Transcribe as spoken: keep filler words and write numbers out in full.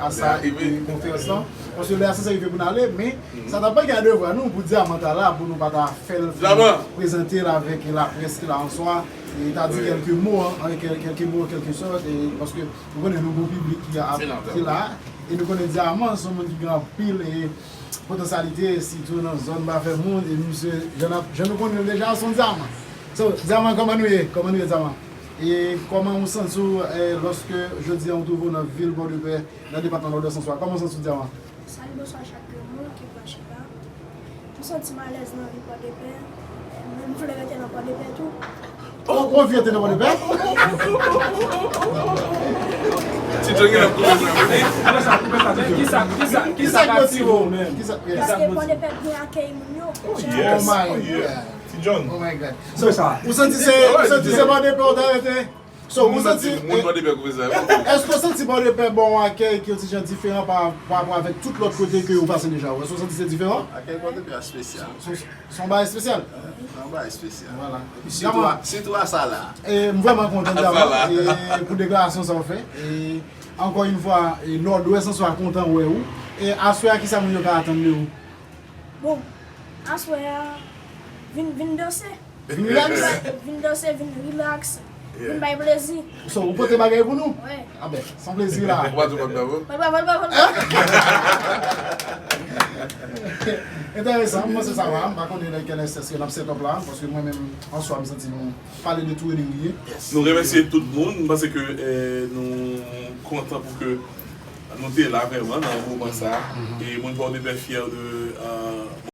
a sa, e konferans lan. Paske lè a sanse rive pou n ale, men sa t ap manke a devwa nou pou Dyaman ta la, pou nou pa ta fè l, prezante l avèk laprès ki la an swa, e ta di kèlke mo, an, kèl-, kèlke mo, kèlke sòt, e paske nou konnen nou gon piblik ki ap, ki la, e nou konnen Dyaman se yon moun ki gen anpil, e potansyalite, sitou nan zòn Bafè Moun, e misye, jan n ap, jan nou konnen l deja, se yon dyaman. So, Dyaman, kòman nou ye? Kòman nou ye, Dyaman? E kòman ou santi w, eh, lòske jodi a ou twouve w nan vil Pòdepè, nan depatman Nòdès an swa? Kòman ou santi w, Dyaman? Salut, bonsoir chaque monde qui va chita. M santi m alèz nan vil Pòdepè. M vle rete nan Pòdepè tou. Oh, ou anvi rete nan Pòdepè? Ti John gen ap koupe sa. Kisa, kisa, kisa k atire w menm? Kisa, yes. Paske Pòdepè byen akeyi moun yo. Oh, yes. Oh my God. Ti John. Oh my God. So, ou santi se, ou santi se Pòdepè ou ta rete? So, ou santi, moun Pòdepè koupe sa. Èske ou santi Pòdepè ba w akèy ki yon ti jan diferan pa, pa rapò avèk tout lòt kote ke ou pase deja? Èske ou santi se diferan? Akèy Pòdepè a espesyal. Se, se, se yon bagay espesyal. Se yon bagay espesyal. Vwala. Sitou a, sitou a sa la. E m vrèman kontan Dyaman, e pou deklarasyon sa w fè. E ankò yon fwa, e Nòdwès an swa kontan wè ou. E aswè a, kisa moun yo ka atann de ou? Bon, aswè a, vin, vin danse. Vin relax. Vin danse, vin relax. Vin bay plezi. So, ou pote bagay pou nou? Wi. A ben, se yon plezi la. Ou pa di w pa t bravo? Pa t bravo, pa t bravo. Enteresan, m panse sa va. M pa konnen nan kèl enstans ke n ap set up la, paske mwen menm, an swa, m santi nou pale de tou e de li ye. Nou remèsye tout moun. M panse ke, eh, nou kontan pou ke nou te la vrèman nan moman sa. E moun Pòdepè fyè de, eh,